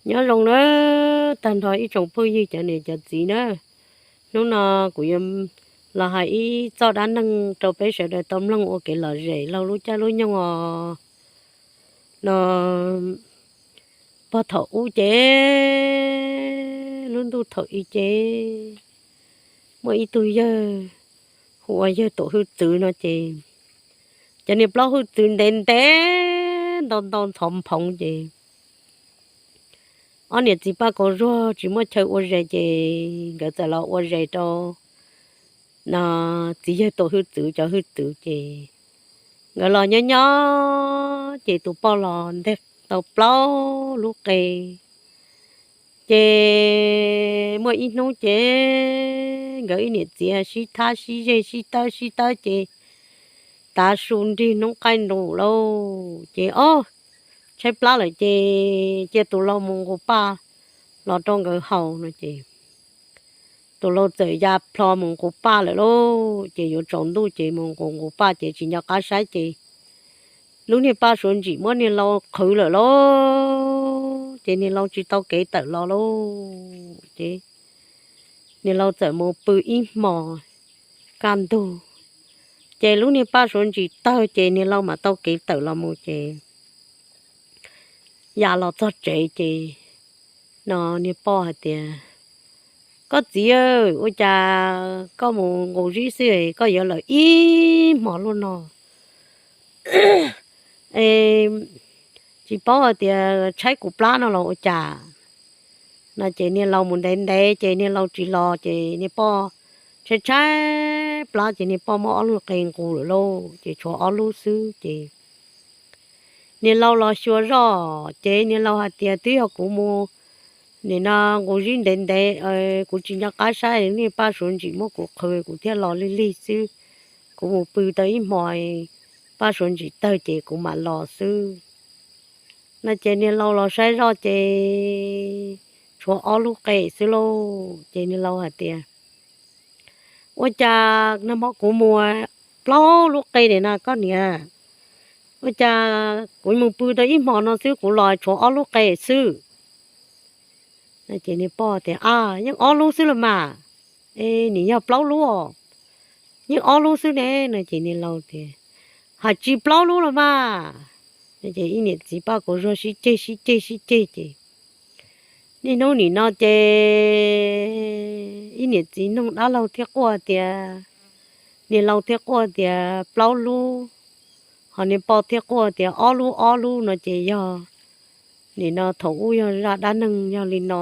Nyob zoo nawb tag nrho ib tsoom phooj ywg cov niam cov txiv nawb. Hnub no kuv yuav los hais ib txoj dab neeg rau peb sawv daws tau mloog ua kev lom zem laug lub caij lub nyoog os. No, puag thaum ub ces, lub ntuj thaum ub ces, muaj ib tug yawg hu ua yawg Tuam Hwj Txwv no ces, cov niag plaub hwj txwv ntev ntev ntau ntau ntxhov nphoov ces ob niam txiv Paj Kaus Zuag tsis muaj chaw ua zes ces nkawd txawm los ua zes rau no txiv yawg Tuam Hwj Txwv cov hwj txwv ces nkawd los nyob nyob ces tus poj los nteg tau plaub lub qe. Ces muaj ib hnub ces nkawd ib niam txiv sib thab sib zeg sib tawb sib tawb ces tav su nrig hnub qaij nrus lauj ces ob tshaib plab lawm ces cia tus lau mus nqus paj los rau nkawd haus no ces tus lau txawm ya plho mus nqus paj lawm lauj ces yuav tsaus ntuj ces mus nqus nqus paj ces tsis nco qab saib ces lub niag paj suav ntsim muab niag lau qhwv lawm lauj ces niag lau tsis tau kev tawm los lauj ces niag lau txawm mus pw ib hmos kaj ntug ces lub niag paj suav ntsim tawg ces niag lau mam tau kev tawm los mus ces ya los txog tsev ces no niag poj hais tias, Koj txiv, ua cas koj mus nqus zib xwb koj yuav lawm ib hmos luaj no? Tsis paub hais tias tshaib kuv plab no los ua cas? No ces niag lau mus ntev ntev ces niag lau tsis los ces niag poj tshaib tshaib plab ces niag poj muab ob lub qe nqus lawm lauj ces tshuav ob lub xwb ces niag lau los xyuas zoj ces niag lau hais tias, Twb yog kuv mus nim no nqus zib ntev ntev, kuv tsis nco qab saib, niag paj suav ntsim muab kuv qhwv kuv thiaj los lig lig xwb. Kuv mus pw tau ib hmos, paj suav ntsim tawg ces kuv mam los xwb. No ces niag lau los saib zoj ces tshuav ob lub qe xwb lauj ces niag lau hais tias, Ua cas nag hmo kuv mus plaub lub qe na koj niam, ua cas kuv mus pw tau ib hmos no xwb kuv los tshuav ob lub qe xwb? Ces niag poj tias, A, yeej ob lub xwb los mas. E, nim yog plaub lub os, yeej ob lub xwb ne. No ces niag lau tias, Hais tsis plaub lub los mas. Ces ib niam txiv paj kuv zuag sib ceg sib ceg sib ceg ces niaj hnub nim no ces ib niam txiv noog dab laug thiaj quaj tias, niag lau thiaj quaj tias plaub lub, ho niag poj thiaj quaj tias ob lub ob lub no ces yog nim no thaum ub yog zaj dab neeg yog li no,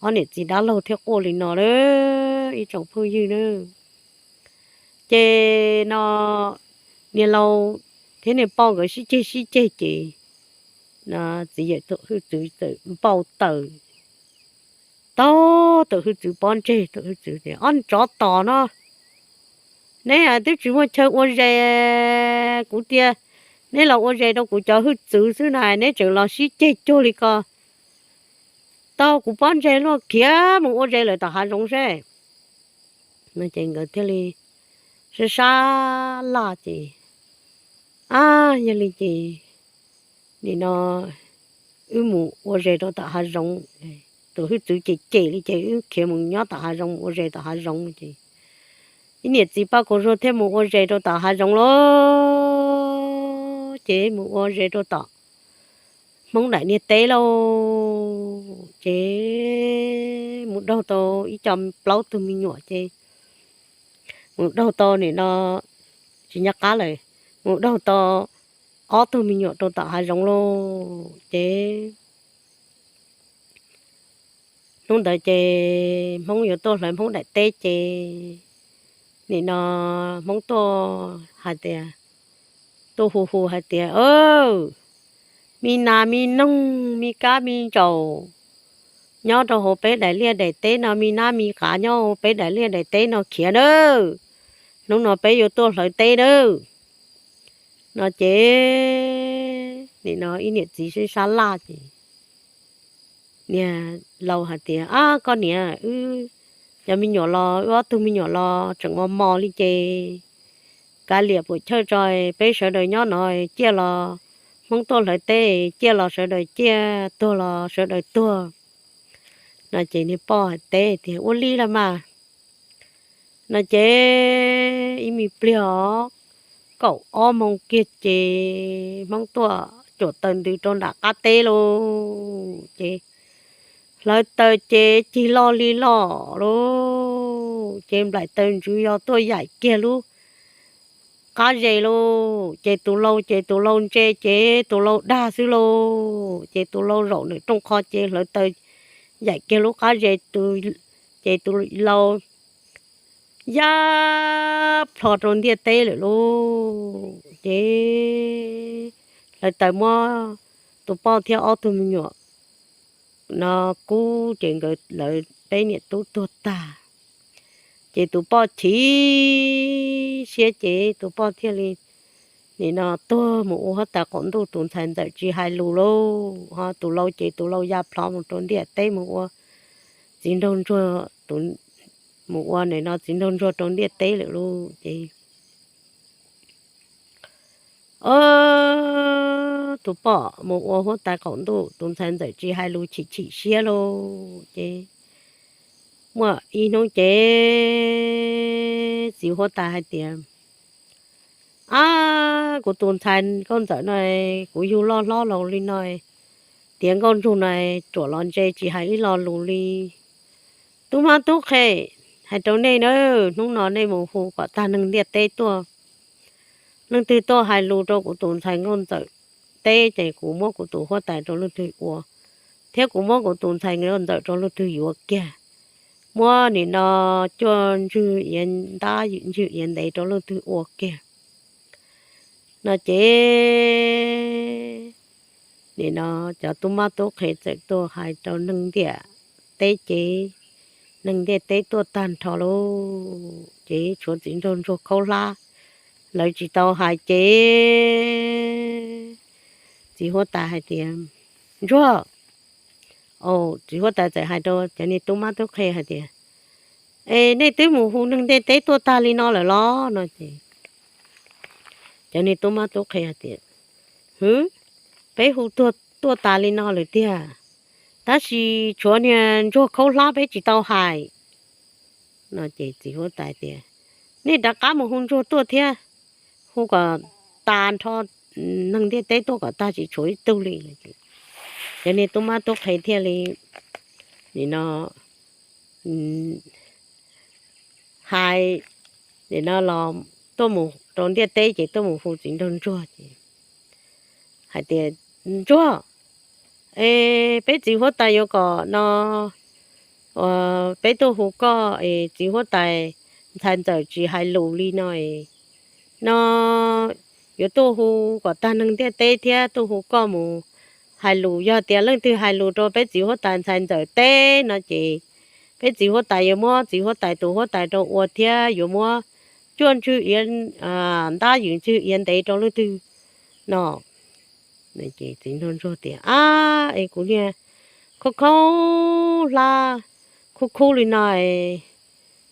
ob niam txiv dab laug thiaj quaj li no lawm ib tsoom phooj ywg na. Ces no niag lau thiab niag poj nkawd sib ceg sib ceg ces txiv yawm Tuam Hwj Txwv txawm npau taws tau Tuam Hwj Txwv pob ntseg. Tuam Hwj Txwv tias, Ob tsov tom no, neb twb tsis muaj chaw ua zes, kuv tias neb los ua zes rau kuv cov hwj txwv xwb na, neb tseem los sib ceg cuag li ko. Tau kuv pob ntseg luaj, khiav mus ua zes lawm tom hav zoov seb. No ces nkawd thiaj li sab sab laj ces, A, yog li ces nim no wb mus ua zes rau tom hav zoov. Tuam Hwj Txwv cem cem li ces wb khiav mus nyob tom hav zoov, mus ua zes tom hav zoov ces ib niam txiv paj kuv zuag thiaj mus ua zes rau tom hav zoov lauj. Ces mus ua zes rau tom Hmoob daim niag teb lauj. Ces mus daug tau ib co plaub tug me nyuam ces mus daug tau nim no tsis nco qab lawm, mus daug tau ob tug me nyuam rau tom hav zoov lauj. Ces hnub ntawd ces Hmoob yuav tuaj hlawv Hmoob daim teb ces nim no Hmoob tuaj hais tias, tuaj hu hu hais tias, Me nas me noog, me kab me ntsaum nyob rau hauv peb daim liaj daim teb no, me nab me qav nyob hauv peb daim liaj daim teb no khiav nawb, hnub no peb yuav tuaj hlawv teb nawb. No ces nim no ib niam txiv sib sab laj ces niag lau hais tias, Ab, koj niam, wb cov me nyuam los, wb ob tug me nyuam los tseem mos mos li ces kav liam puam chawj tso, peb sawv daws nyob no ciaj los Hmoob tuaj hlawv teb, ciaj los sawv daws ciaj, tuag los sawv daws tuag. No ces niag poj hais teb tias, Ua li los mas. No ces ib me pliag os, kaum ob moos kiag ces Hmoob tuaj cuam taws ntws rau nram qab teb lauj. Ces hlawv taws ces cig loj li loj lauj, ces nplaim taws ntswv yos tuaj yaim kiag lub qab zes lauj. Ces tus lau, ces tus lau ntse ces tus lau dag xwb lauj. Ces tus lau zaum nws rooj qho ces hlawv taws yaim kiag lub qab zes, ces tus lau ya plho rau ntiaj teb lawm lauj. Ces hlawv taws muab tus poj thiab ob tug me nyuam no kub, ces nkawd lawv peb niam tub tuag tag. Ces tus poj chim siab ces tus poj thiaj li nim no tuag mus ua huab tais qaum ntuj, tus ntxhais ntxawm tsis hais lus lauj. Ho tus lau ces tus lau ya plho mus rau ntiaj teb mus ua txiv nraug ntsuag, mus ua nim no txiv nraug ntsuag rau ntiaj teb lawm lauj. Ces o, tus poj mus ua huab tais qaum ntuj, tus ntxhais ntxawm tsis hais lus, chim chim siab lauj. Ces muaj ib hnub ces txiv huab tais hais tias, Ab, kuv tus ntxhais nkauj ntxawm no, kuv yug loj hlob laus li no, tiav nkauj ntsug no, ruam los ntse tsis hais ib lo lus li. Tub mab tub qhe, hais rau nej na, hnub no nej mus hu kom tag neeg ntiaj teb tuaj, leej twg tuaj hais lus rau kuv tus ntxhais nkauj ntxawm teb ces kuv muab kuv tus huab tais rau leej twg ua, thiab kuv muab kuv tus ntxhais nkauj ntxawm rau leej twg yuav kiag, muab nim no cuaj ntswg iav ntab, ywm ntswg iav ntev rau leej twg ua kiag. No ces nim no cov tub mab tub qhe txawm tuaj hais rau neeg ntiaj teb ces neeg ntiaj teb tuaj tag nrho lauj. Ces tshuav txiv nraug ntsuag khaub hlab, lawv tsis tau hais ces txiv huab tais hais tias, Ntsuag, txiv huab tais txawm hais rau cov niag tub mab tub qhe hais tias, Es nej twb mus hu neeg ntiaj teb tuaj tag li no lawm los? No ces cov niag tub mab tub qhe hais tias, Hwv, peb hu tuag tuaj tas li no lawm tiag, tab sis tshuav niag ntsuag khaub hlab peb tsis tau hais. No ces txiv huab tais tias, Nej rov qab mus hu ntsuag tuaj thiab, hu kom tas nrho neeg ntiaj teb tuaj kom tag tsis tshuav ib tug li. Cov niag tub mab tub qhe thiaj li nim no hais, nim no los tuaj mus rau ntiaj teb ces tuaj mus hu txiv nraug ntsuag ces hais tias, Ntsuag, es peb txiv huab tais yuav kom no peb tuaj hu koj es txiv huab tais ntxhais ntxawm tsis hais lus li no es, no yuav tuaj hu kom tag neeg ntiaj teb thiab tuaj hu koj mus hais lus. Yog tias leej twg hais lus rau peb txiv huab tais ntxhais ntxawm teb no ces peb txiv huab tais yuav muab txiv huab tais tus huab tais rau ua thiab yuav muab cuaj ntswg iav ntab ywm ntswg iav ntev rau leej twg no. Txiv nraug ntsuag tias, Ab, es kuv niag khaub khaub hlab khub khub li no,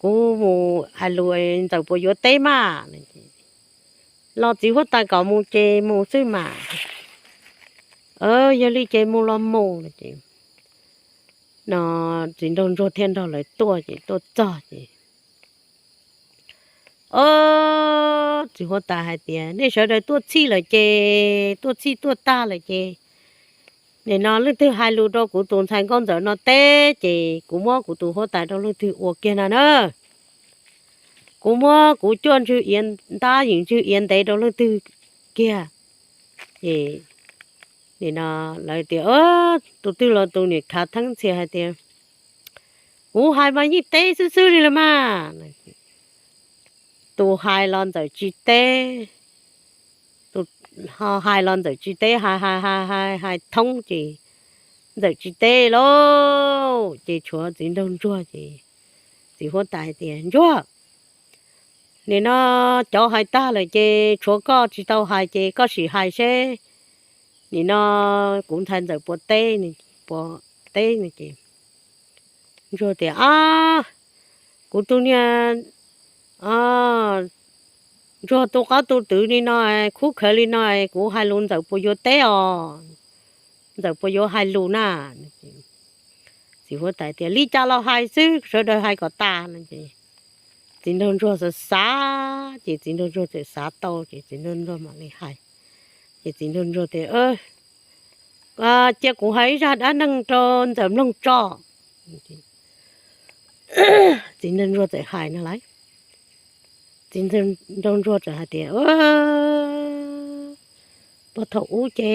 kuv mus hais lus ntxawm puas yuav teb mas? Los txiv huab tais kom mus ces mus xwb mas. Yog li ces mus los mus. No txiv nraug ntsuag thiaj nrog lawv tuaj ces tuaj txog ces, o, txiv huab tais hais tias, Nej sawv daws tuaj txhij lawm ces tuaj txhij tuaj tag lawm ces, nim no leej twg hais lus rau kuv tus ntxhais nkauj ntxawm no teb ces kuv muab kuv tus huab tais rau leej twg ua kiag no na. Kuv muab kuv cuaj ntswg iav ntab ywm ntswg iav ntev rau leej twg kiag. Ces nim no lawv tias, tus twg los tus niam khav theeb ntxhias hais tias, Kuv hais mas yeej teb xwb xwb li los mas. Tus hais los ntxawm tsis teb, tus hais los ntxawm tsis teb, hais hais hais hais hais thoob ces ntxawm tsis teb lauj. Ces tshuav txiv nraug ntsuag ces txiv huab tais hais tias, Ntsuag, nim no cov hais tag lawm ces tshuav koj tsis tau hais ces koj sim hais seb nim no kuv ntxhais ntxawm puas teb, puas teb no ces ntsuag tias, Ab, kuv tus niag ntsuag tu qab tu twv li no, khub khawv li no, kuv hais lus ntxawm puas yuav teb os? Ntxawm puas yuav hais lus na? Txiv huab tais tias li cas los hais xwb, sawv daws hais kom tas no. Txiv nraug ntsuag xav xav ces txiv nraug ntsuag txawm xav tau ces txiv nraug ntsuag mam li hais. Ces txiv nraug ntsuag tias, cia kuv hais ib zaj dab neeg rau ntxawm mloog tso. Txiv nraug ntsuag txawm hais no lawm. Txiv nraug ntsuag txawm hais tias, puag thaum ub ces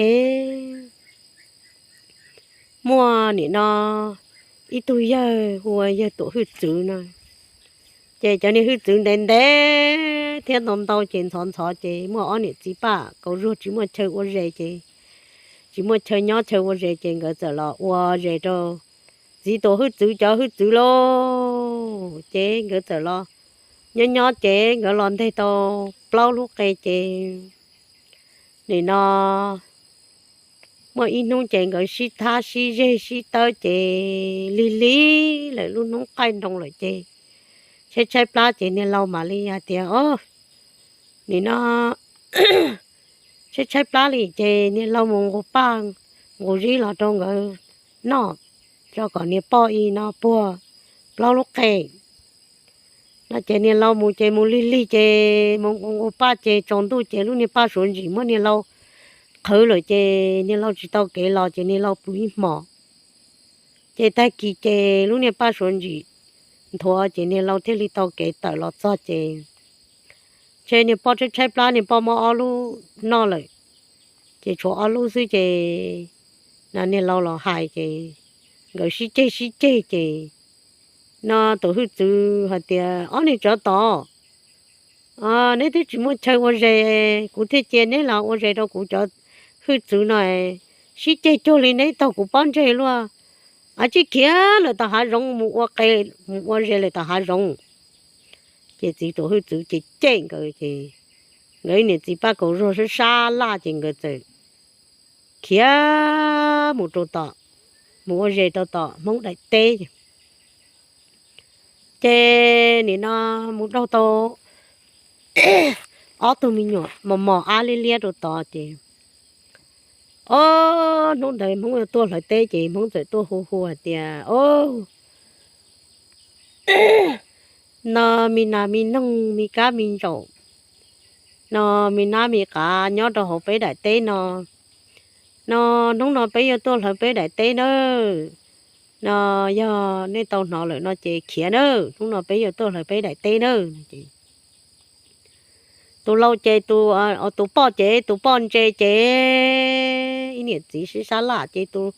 muaj nim no ib tug yawg hu ua yawg Tuam Hwj Txwv no. Ces cov niag hwj txwv ntev ntev thiab ntau ntau ces ntxhov ntxhov ces muaj ob niam txiv Paj Kaus Zuag tsis muaj chaw ua zes ces, tsis muaj chaw nyob chaw ua zes ces nkawd txawm los ua zes rau txiv Tuam Hwj Txwv cov hwj txwv lauj. Ces nkawd txawm los nyob nyob ces nkawd los nteg tau plaub lub qe ces nim no muaj ib hnub ces nkawd sib thab sib zeg sib tawb ces lig lig lawm lub hnub qaij nroo lawm ces tshaib tshaib plab ces niag laus mam li hais tias, o, nim no tshaib tshaib plab li ces niag laus mus nqus paj nqus zib los rau nkawd noj, tso kom niag poj ib no puag plaub lub qe no. Ces niag laus mus ces mus lig lig ces mus nqus nqus paj ces tsaus ntuj ces lub niag paj suav ntsim muab niag laus qhwv lawm ces niag laus tsis tau kev los ces niag laus pw ib hmos. Ces tag kis ces lub niag paj suav ntsim nthuav ces niag laus thiaj li tau kev tawm los txog ces, ces niag poj tshaib tshaib plab niag poj muab ob lub noj lawm ces tshuav ob lub xwb ces no niag laus los hais ces nkawd sib ceg sib ceg ces no Tuam Hwj Txwv hais tias, ob niag tsov tom, neb twb tsis muaj chaw ua zes, kuv thiaj cia neb los ua zes rau kuv cov hwj txwv no, sib ceg cuag li neb taug kuv pob ntseg luaj. Ab, tsis khiav lawm tom hav zoov mus ua qe, mus ua zes lawm tom hav zoov. Ces txiv Tuam Hwj Txwv ces cem nkawd ces nkawd niam txiv Paj Kaus Zuag sab sab laj ces nkawd txawm khiav mus rau tom, mus ua zes rau tom Hmoob daim teb. Ces nim no mus dhau tau ob tug me nyuam mos mos ab liab liab rau tod ces, o, hnub ntawd Hmoob yuav tuaj hlawv teb ces Hmoob txawm tuaj hu hu hais tias, o, no me nas me noog me kab me ntsaum, no me nab me qav nyob rau hauv peb daim teb no, no hnub no peb yuav tuaj hlawv peb daim teb nawb. No yog nej tau hnov lawm no ces khiav nawb, hnub no peb yuav tuaj hlawv peb daim teb nawb. Tus laus ces, tus poj ces, tus poj ntse ces, ib niam txiv sib sab laj ces tus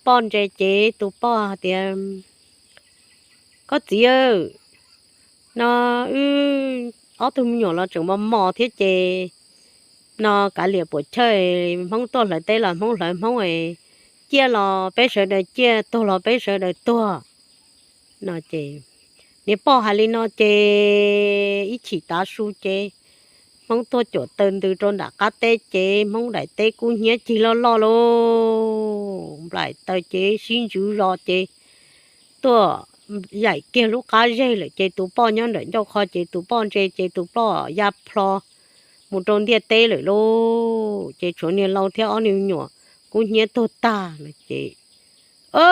poj ntse ces tus poj hais tias, koj txiv, no wb ob tug me nyuam los tseem mos mos thiab ces no kav liam puas chawj, Hmoob tuaj hlawv teb los Hmoob hlawv Hmoob, ciaj los peb sawv daws ciaj, tuag los peb sawv daws tuag no ces niag poj hais li no ces ib chim tav su ces Hmoob tuaj cuam taw ntws rau nram qab teb ces Hmoob daim teb kub hnyiab cig loj loj lauj, nplaim taws ces sib ntswv zos ces tuaj yaim kiag lub qab zeg lawm ces tus poj nyob nram ncauj qho ces tus poj ntse ces tus poj ya plho mus rau ntiaj teb lawm lauj. Ces tshuav niag laus thiab ob niag me nyuam kub hnyiab tuag tag no ces, o,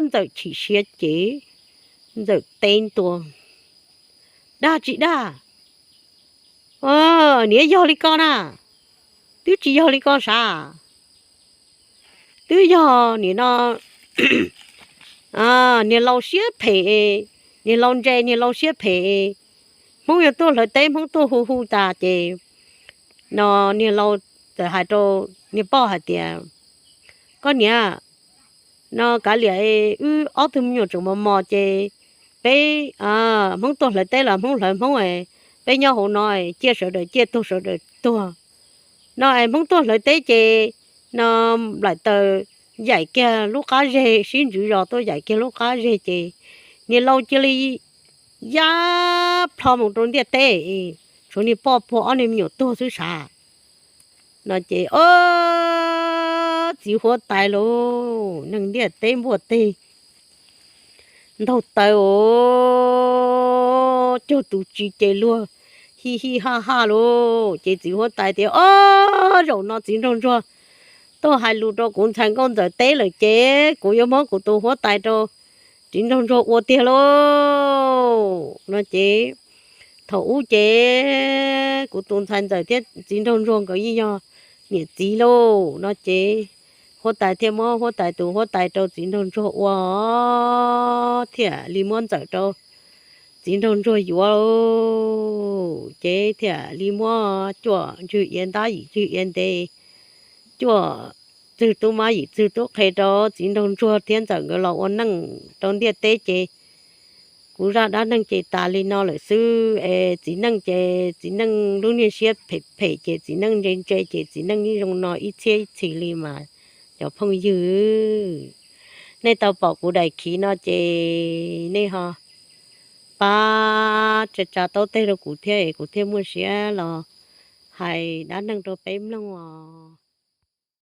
Ntxawm chim siab ces Ntxawm teb ntua, dag tsis dag, niam, yog li ko na, twb tsis yog li ko sav, twb yog nim no niag laus siab phem, niag laus ntse niag laus siab phem, Hmoob yuav tuaj hlawv teb Hmoob tuaj hu hu tas ces no niag laus txawm hais rau niag poj hais tias, koj niam, no kav liam wb ob tug me nyuam tseem mos mos ces peb, Hmoob tuaj hlawv teb los Hmoob hlawv Hmoob, peb nyob hauv no ciaj sawv daws ciaj tuag sawv daws tuag no es Hmoob tuaj hlawv teb ces no nplaim taws yaim kiag lub qab zeg, sib ntswv zos tuaj yaim kiag lub qab zeg ces niag laus cia li ya plho mus rau ntiaj teb, tshuav niag poj puag ob niag me nyuam tuag xwb sav no ces, o, txiv huab tais lauj, neeg ntiaj teb npuaj teg ntaug taws os, cuag tus tsis ces luag hi hi ha ha lauj. Ces txiv huab tais tias, Ob, zaum no txiv nraug ntsuag tuaj hais lus rau kuv ntxhais nkauj ntxawm teb lawm ces kuv yuav muab kuv tus huab tais rau txiv nraug ntsuag ua tiag lauj. No ces thaum ub ces kuv tus ntxhais ntxawm thiab txiv nraug ntsuag nkawd yeej yog niam txiv lauj. No ces huab tais thiaj muab huab tais tus huab tais rau txiv nraug ntsuag ua, thiaj li muab ntxawm rau txiv nraug ntsuag yuav. Ces thiaj li muab cuaj ntswg iav ntab yim ntswg iav ntev, cuaj txwg tub mab yim txwg tub qhe rau txiv nraug ntsuag thiab ntxawm nkawd los ua neej rau ntiaj teb ces kuv zaj dab neeg ces tas li no lawm xwb es txiv neej ces txiv neej lub niag siab phem phem ces txiv neej ntse ntse ces txiv neej yeej zoo no ib txhiab ib txhis li mas cov phooj ywg. Nej tau pom kuv daim khiv no ces nej ho pab tsa tsa taub teg rau kuv thiab es kuv thiaj muaj siab los hais dab neeg rau peb mloog os.